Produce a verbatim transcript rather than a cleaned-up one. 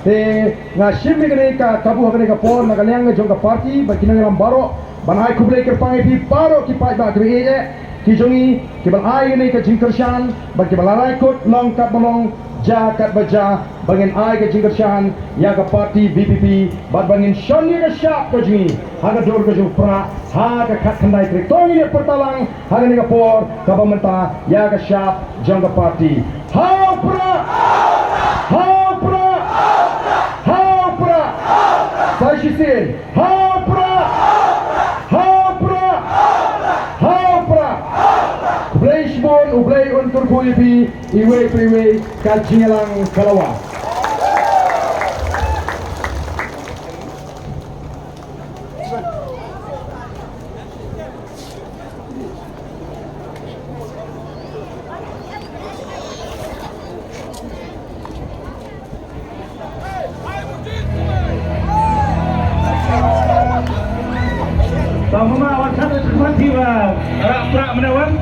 Te nga shim ïa kane ka kabu ha kane ka por na ka liang jong ka party bad ki nongïalam baroh ban ai khublei kyrpang ïa phi baroh ki paidbah kiba ïeit ki jong ngi kiba la ai kane ka jingkyrshan bad kiba la rai kut long katba long, jia katba jia, ba ngin ai ka jingkyrshan ïa ka party V P P bad ba ngin shon ïa ka shap ka jong ngi ha ka dur ka jong u Prah ha ka khatkhyndai tarik. To ngin ïa pyrta lang ha kane ka por kaba mynta ïa ka shap jong ka party. Ha u Prah! Ha u Prah! Ha u Prah! Sa shisien. Ha u Prah! Ha u Prah! Ha u Prah! Khublei shibun, U Blei un kyrkhu ïa phi iwei pa iwei. Ka jingïalang ka la wan. Tang mama wan sat sat kiwa rap rap menawan.